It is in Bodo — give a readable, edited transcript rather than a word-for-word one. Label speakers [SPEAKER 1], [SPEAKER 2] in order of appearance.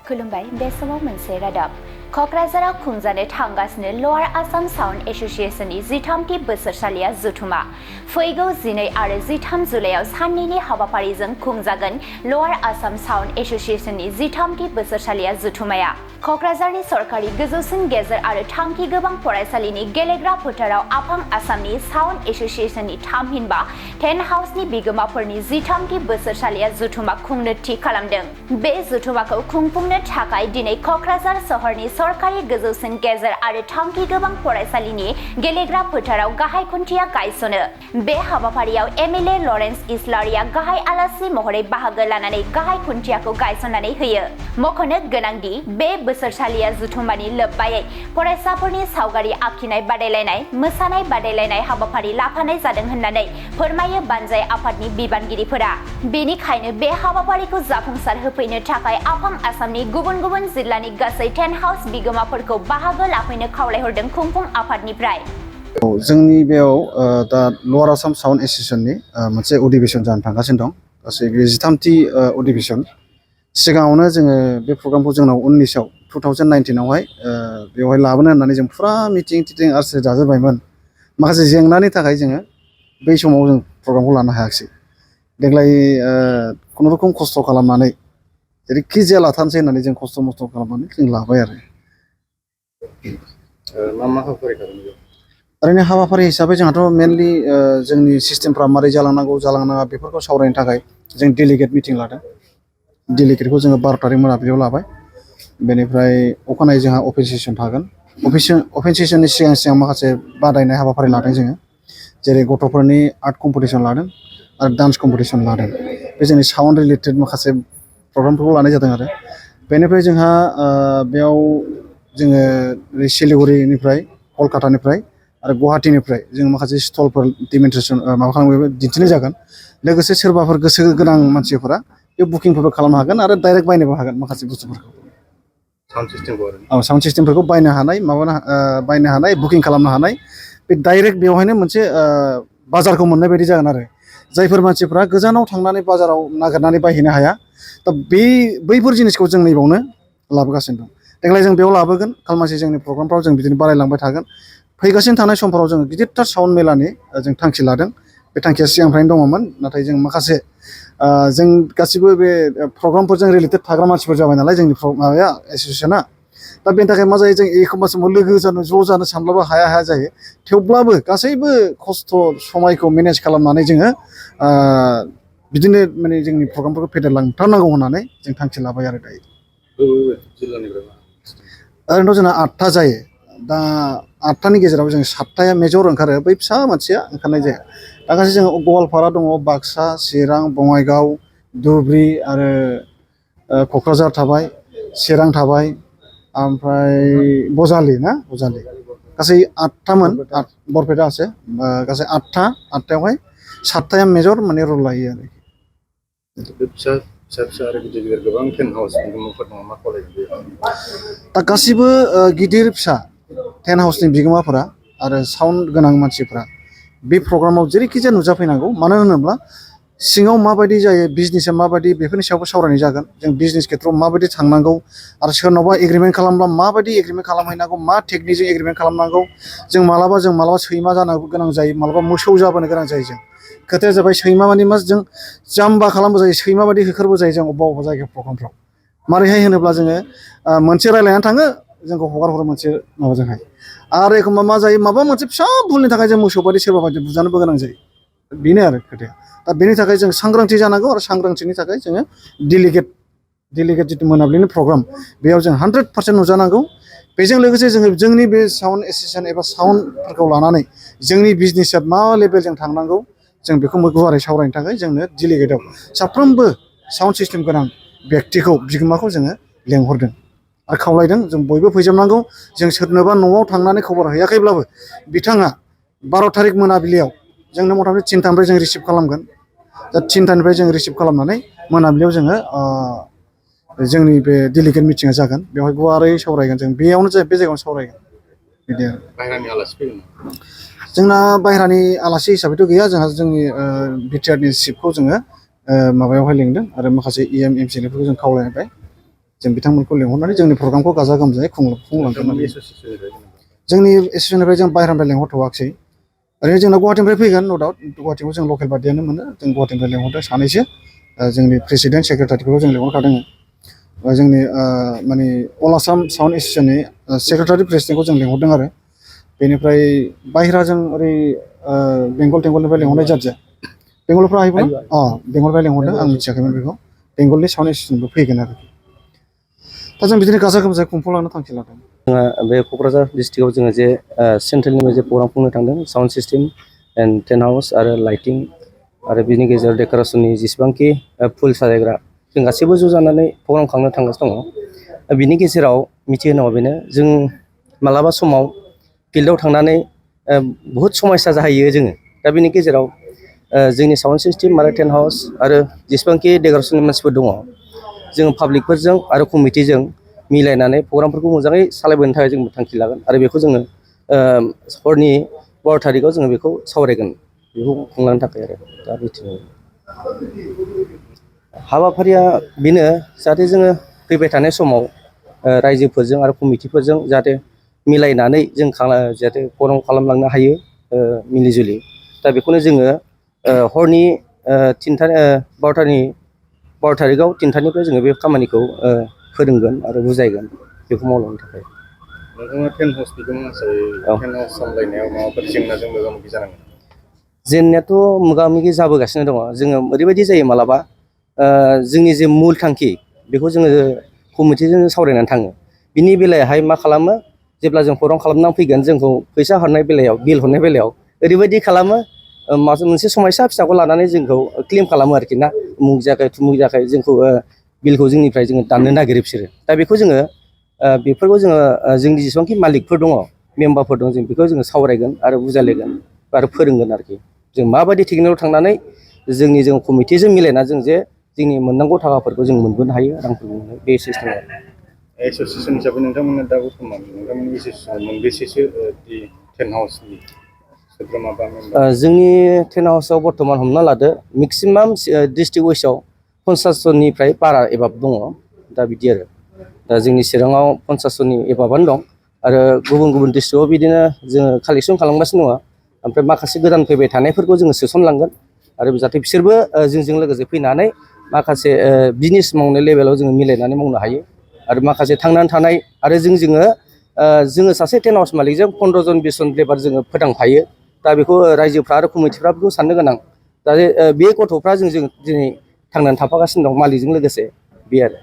[SPEAKER 1] खुलुमबाय बे समाव मोनसे रादाब क'क्राझाराव खुंजानो थांगासिनो लवार आसाम साउन्ड एस'सिएशननि 13थि बोसोरसालिया जथुमा फैगौ 12 आरो 13 जुलाइयाव साननैनि हाबाफारिजों खुंजागोन लवार आसाम साउन्ड एस'सिएशननि 13थि बोसोरसालिया जथुमाया क'क्राझारनि सरकारि गोजौसिन गेजेर आरो थांखि गोबां फरायसालिनि गेलेग्रा फोथाराव आफां आसामनि साउन्ड एस'सिएशननि थामहिनबा टेन्ट हाउसनि बिगोमाफोरनि 13थि बोसोरसालिया जथुमा खुंनो थि खालामदों बे जथुमाखौ खुंफुंनो थाखाय दिनै क'क्राझार सहरनि सरकारि गोजौसिन गेजेर आरो थांखि गोबां फरायसालिनि गेलेग्रा फोथाराव गाहाय खुन्थिया गायसनो बे हाबाफारियाव एमएलए लरेन्स इस्लारिया गाहाय आलासि महरै बाहागो लानानै गाहाय खुन्थियाखौ गायसननानै होयो मख'नो गोनांदि बे बोसोरसालिया जथुमानि लोब्बायै फरायसाफोरनि सावगारि आखिनाय बादायलायनाय मोसानाय बादायलायनाय हाबाफारि लाफानाय जादों होननानै फोरमायो बानजाय आफादनि बिबानगिरिफोरा बेनिखायनो बे हाबाफारिखौ जाफुंसार होफैनो थाखाय आफां आसामनि गुबुन गुबुन जिल्लानि गासै टेन्ट हाउस बिगोमाफोरखौ बाहागो लाफैनो खावलायहरदों खुंफुं आफादनिफ्राय
[SPEAKER 2] जोंनि बेयाव दा लवार आसाम साउन्ड एस'सिएशननि मोनसे अधिवेशन जानो थांगासिनो दं गासै बे 13थि अधिवेशन सिगाङावनो जोङो बे प्रग्रामखौ जोंनाव 19आव 2019आवहाय बेवहाय लाबोनो होननानै जों फुरा मिटिं आरसो जाजोबबायमोन माखासे जेंनानि थाखाय जोङो बै समाव जों प्रग्रामखौ लानो हायाखिसै देग्लाय खुनुरुखुम खस्थ' खालामनानै जेरैखि जाया लाथारनोसै होननानै जों खस्थ' मस्थ' खालामनानै जों लाबाय आरो मा हाबाफारि खालामो ओरैनो हाबाफारि हिसाबै जोंहाथ' मेनलि जोंनि सिस्टेमफ्रा मारै जालांनांगौ जालांनाङा बेफोरखौ सावरायनो थाखाय जों डेलिगेट मिटिं लादों डेलिगेटखौ जोङो 12 तारिख मोनाबिलियाव लाबाय बेनिफ्राय अखानायै जोंहा अपेन सेसन थागोन अपेन सेसननि सिगां माखासे बादायनाय हाबाफारि लादों जोङो जेरै गथ'फोरनि आर्ट कम्पिटिसन लादों आरो डान्स कम्पिटिसन लादों बे जोंनि साउन्ड रिलेटेड माखासे प्रग्रामफोरखौ लानाय जादों आरो बेनिफ्राय जोंहा बेयाव जोङो सिलिगुरिनिफ्राय कलकातानिफ्राय आरो गुवाहाटीनिफ्राय जों माखासे स्टलफोर डेमनस्ट्रेसन माबा खालामो दिन्थिनाय जागोन लोगोसे सोरबाफोर गोसो गोनां मानसिफोरा बे बुकिंफोरबो खालामनो हागोन आरो डाइरेक्ट बायनोबो हागोन माखासे बुस्थुफोरखौ साउन्ड सिस्टेमफोरखौ बायनो हानाय बायनो हानाय बुकिं खालामनो हानाय बे डाइरेक्ट बेवहायनो मोनसे बाजारखौ मोननाय बायदि जागोन आरो जायफोर मानसिफ्रा गोजानाव थांनानै बाजाराव नागिरनानै बायहैनो हाया दा बैफोर जिनिसखौ जों नैबावनो लाबोगासिनो दं देग्लाय जों बेयाव लाबोगोन खालमासि जोंनि प्रग्रामफ्राव जों बिदिनो बारायलांबाय थागोन फैगासिनो थानाय समफोराव जों गिदिरथार साउन्ड मेलानि जों थांखि लादों बे थांखिया सिगांनिफ्रायनो दङमोन नाथाय जों माखासे जों गासिबो बे प्रग्रामफोरजों रिलेटेड थाग्रा मानसिफोर जाबाय नालाय जोंनि माबाया एस'सिएशना दा बेनि थाखाय मा जायो जों एखमबा समाव लोगो जानो ज' जानो सानब्लाबो हाया जायो थेवब्लाबो गासैबो खस्थ' समायखौ मेनेज खालामनानै जोङो बिदिनो माने जोंनि प्रग्रामफोरखौ फेदेरलांथारनांगौ होननानै जों थांखि लाबाय आरो दायो ओरैनोथ' जोंना 8था जायो दा 8थानि गेजेराव जों 7थाया मेजर ओंखारो बै फिसा मोनसेया ओंखारनाय जाया दा गासै जों गवालपारा दङ बाक्सा चिरां बङाइगाव धुबुरी आरो क'क्राझार थाबाय चिरां थाबाय ओमफ्राय बजालि गासै 8थामोन बरपेटा আছে गासै 8थायावहाय 7थाया मेजर माने रल लायो आरो फिसा आरो गिदिर गोबां टेन्ट हाउस बिगोमाफोर दङ मा खालामो दा गासिबो गिदिर फिसा टेन्ट हाउसनि बिगोमाफोरा आरो साउन्ड गोनां मानसिफोरा बे प्रग्रामाव जेरैखि जाया नुजाफैनांगौ मानो होनोब्ला सिङाव माबायदि जायो बिजनेसा माबायदि बेफोरनि सायावबो सावरायनाय जागोन जों बिजनेस खेत्रआव माबायदि थांनांगौ आरो सोरनावबा एग्रिमेन्ट खालामब्ला माबायदि एग्रिमेन्ट खालामहैनांगौ मा टेकनिकजों एग्रिमेन्ट खालामनांगौ जों मालाबा सैमा जानो गोनां जायो मालाबा मोसौ जाबोनो गोनां जायो जों खोथाया जाबाय सैमा माने मा जों जाम्बा खालामबो जायो सैमा बायदि होखारबो जायो जों अबेबा जायगायाव प्रग्रामफ्राव मारैहाय होनोब्ला जोङो मोनसे रायलायनानै थाङो जोंखौ हगार हरो मोनसे माबाजोंहाय आरो एखमबा मा जायो माबा मोनसे फिसा भुलनि थाखाय जों मोसौ बायदि सोरबा बायदि बुजानोबो गोनां जायो बेनो आरो खोथाया दा बेनि थाखाय जों सांग्रांथि जानांगौ आरो सांग्रांथिनि थाखाय जोङो डेलिगेट जिथु मोनाबिलिनि प्रग्राम बेयाव जों 100% नुजानांगौ बेजों लोगोसे जोङो जोंनि बे साउन्ड एस'सिएशन एबा साउन्डफोरखौ लानानै जोंनि बिजनेसा मा लेभेलजों थांनांगौ जों बेखौ गुवारै सावरायनो थाखाय जोंनो डेलिगेटआव साफ्रोमबो साउन्ड सिस्टेम गोनां व्यक्तिखौ बिगोमाखौ जोङो लेंहरदों आरो खावलायदों जों बयबो फैजोबनांगौ जों सोरनोबा न'आव थांनानै खबर हैयाखैब्लाबो बिथाङा 12 तारिख मोनाबिलियाव जोंनो मथामति 3थानिफ्राय जों रिसिभ खालामगोन दा 3थानिफ्राय जों रिसिभ खालामनानै मोनाबिलियाव जोङो जोंनि बे डेलिगेट मिटिङा जागोन बेवहाय गुवारै सावरायगोन जों बेयावनो बे जायगायावनो सावरायगोन बिदि आरो बाहेरानि आलासि फैगोन जोंना बाहेरानि आलासि हिसाबैथ' गैया जोंहा जोंनि बिटिआरनि चिफखौ जोङो माबायावहाय लिंदों आरो माखासे एमसिएलएफोरखौ जों खावलायबाय जों बिथांमोनखौ लिंहरनानै जोंनि प्रग्रामखौ गाजा गोमजायै खुंलांगोन आरो जोंनि एसोसिएसननिफ्राय जों बाहेरानिफ्राय लिंहरथ'वाखै ओरैनो जोंना गुवाहाटिनिफ्राय फैगोन न' डाउट गुवाहाटियाव जों लकेल बादियानो मोनो जों गुवाहाटिनिफ्राय लिंहरदों सानैसो जोंनि प्रेसिडेन्ट सेक्रेटारिखौ जों लिंहरखादों जोंनि माने अल आसाम साउन्ड एसोसिएसननि सेक्रेटारि प्रेसिडेन्टखौ जों लिंहरदों आरो बेनिफ्राय बाहेराजों ओरै बेंगलनिफ्राय लिंहरनाय जादों बेंगलनिफ्राय हायोबो बेंगलनिफ्राय लिंहरदों आं मिथियाखैमोन बेखौ बेंगलनि साउन्ड एसोसिएसनबो फैगोन आरो दा जों बिदिनो गाजा गोमजायै खुंफुंलांनो थांखि लादों
[SPEAKER 3] जोंहा बे क'क्राझार डिस्ट्रिक्टआव जोङो जे सेन्ट्रेलनिफ्राय जे प्रग्राम खुंनो थांदों sound system and tent house आरो लाइटिं आरो बिनि गेजेराव डेक'रेसननि जेसेबांखि फुल साजायग्रा जों गासैबो ज' जानानै प्रग्राम खालामनो थांगासिनो दङ बिनि गेजेराव मिथिहोनांगौ बेनो जों मालाबा समाव फिल्डआव थांनानै बहुद समस्या जाहैयो जोङो दा बिनि गेजेराव जोंनि साउन्ड सिस्टेम आरो टेन्ट हाउस आरो जेसेबांखि डेक'रेसननि मानसिफोर दङ जोङो पाब्लिकफोरजों आरो कमिटिजों मिलायनानै प्रग्रामफोरखौ मोजाङै सालायबोनो थाखाय जों थांखि लागोन आरो बेखौ जोङो हरनि 12 थारिखआव जोङो बेखौ सावरायगोन बेखौ खुंलांनो थाखाय आरो दा मिथिनो हाबाफारिया बेनो जाहाथे जोङो फैबाय थानाय समाव रायजोफोरजों आरो कमिटिफोरजों जाहाथे मिलायनानै जों जाहाथे प्रग्राम खालामलांनो हायो मिलिजुलि दा बेखौनो जोङो हरनि 12 थारिखआव 3थानिफ्राय जोङो बे खामानिखौ फोरोंगोन आरो बुजायगोन बेखौ मावलांनो थाखाय
[SPEAKER 4] नोंथाङा टेन्ट हाउसनि हिसाबै टेन्ट हाउस सामलायनायाव माबाफोर जेंनाजों मोगा मोगि जानांगोन
[SPEAKER 3] जेंनायाथ' मोगा मोगि जाबोगासिनो दङ जोङो ओरैबायदि जायो मालाबा जोंनि जे मुल थांखि बेखौ जोङो कमिटिजों सावरायनानै थाङो बिनि बेलायावहाय मा खालामो जेब्ला जों प्रग्राम खालामनानै फैगोन जोंखौ फैसा हरनाय बेलायाव बिल हरनाय बेलायाव ओरैबायदि खालामो मोनसे समस्या फिसाखौ लानानै जोंखौ क्लेम खालामो आरोखि ना उमुक जायाखै थुमुक जायाखै जोंखौ बिलखौ जोंनिफ्राय जोङो दाननो नागिरो बिसोरो दा बेखौ जोङो बेफोरखौ जोङो जोंनि जेसेबांखि मालिकफोर दङ मेम्बारफोर दं जों बेखौ जोङो सावरायगोन आरो बुजायलायगोन आरो फोरोंगोन आरोखि जों माबायदि टेकनिकआव थांनानै जों कमिटिजों मिलायना जों जे जोंनि मोननांगौ थाखाफोरखौ जों मोनबोनो हायो रांफोरखौ मोनो बे सिस्टेमाव
[SPEAKER 4] एसोसिएसन हिसाबै नोंथांमोना दा बर्थमान नोंथांमोननि एसोसिएसनाव मोनबेसेसो टेन्ट हाउसनि सोद्रोमा बा
[SPEAKER 3] जोंनि टेन्ट हाउसआव बर्थमान हमना लादो मेक्सिमाम डिस्ट्रिक्ट वाइसआव 50 जननिफ्राय बारा एबाब दङ दा बिदि आरो दा जोंनि चिराङाव 50 जननि एबाबानो दं आरो गुबुन गुबुन डिस्ट्रिक्टआव बिदिनो जोङो कालेक्सन खालामगासिनो दङ ओमफ्राय माखासे गोदान फैबाय थानायफोरखौ जोङो सोसनलांगोन आरो जाहाथे बिसोरबो जोंजों लोगोसे फैनानै माखासे बिजनेस मावनाय लेभेलाव जोङो मिलायनानै मावनो हायो आरो माखासे थांनानै थानाय आरो जोङो सासे टेन्ट हाउस मालिकजों 15 जन 20 जन लेबार जोङो फोथांफायो दा बेखौ रायजोफ्रा आरो कमिटिफ्रा बेखौ साननो गोनां दा बे गथ'फ्रा जों दिनै थांनानै थाफागासिनो दं मालिकजों लोगोसे बे आरो